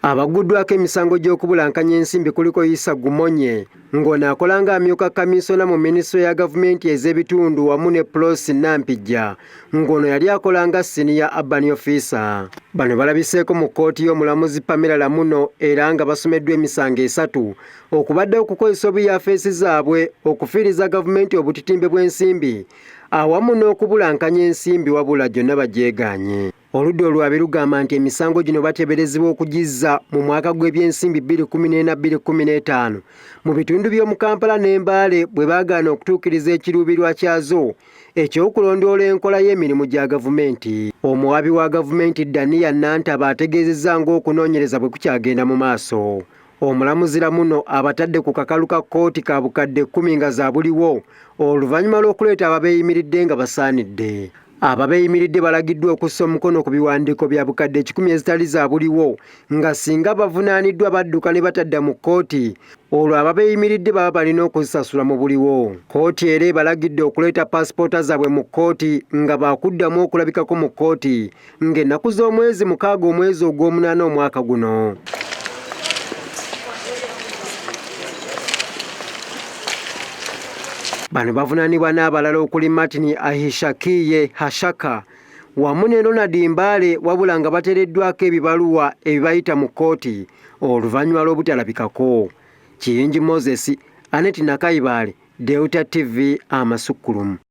Abagguddwako emisango gy'okubulankanya ensimbi kuliko Isa Gumonye ng'ono akola ng'amyuka kaminsona mu minisitule ya gavumenti ez'ebitundu wamu ne Prossy Nampijja ng'ono yali akola nga siniya urban officer. Bano balabiseeko mu kkooti y'omulamuzi Pamela Lamuno era nga basomeddwa emisango esatu okubadde okukozesa obuyafeesi zaabwe okufiiriza gavumenti obutitimbe bw'ensimbi awamu n'okubulankanya ensimbi wabula gyonna bagyegaanye. Oludda olwabi lugamba nti emisango gino bateeberezebwa okugizza mu mwaka gw'ebyensimbi 2014-2015 mu bitundu by'omu Kampala ne Mbale bwe baagaana okutuukiriza ekiruubirwa kyazo eky'okulondoola enkola y'emirimu gya gavumenti. Omuwaabi wa gavumenti Dania Nantaba ategeezezza ng'okunoonyereza bwe kukyagenda mu maaso. Omulamuzi Lamuno abatadde ku kakalu ka kkooti ka bukadde 10 nga za buliwo oluvannyuma lw'okuleeta ababeeyimiridde nga basaanidde. Ababeeyimiridde balagiddwa okussa omukono ku biwandiiko bya bukadde 100 ezitali za buliwo nga singa bavunaaniddwa badduka ne batadda mu kkooti olwo ababeeyimiridde baba balina okuzisasula mu buliwo. Kkooti era ebalagidde okuleeta paasipoota zaabwe mu kkooti nga baakuddamu okulabikako mu kkooti ng'ennaku z'omwezi 6 omwezi ogw'omunaana omwaka guno. Bano bavunaanibwa n'abalala okuli Martin Ahishakiye Hashaka wamu ne Ronald Mbaale wabula nga bateereddwako ebibaluwa ebibayita mu kkooti oluvannyuma lw'obutalabikako. Kiyingi Moses, Annet Nakayibaale, Delta TV amasukkulumu.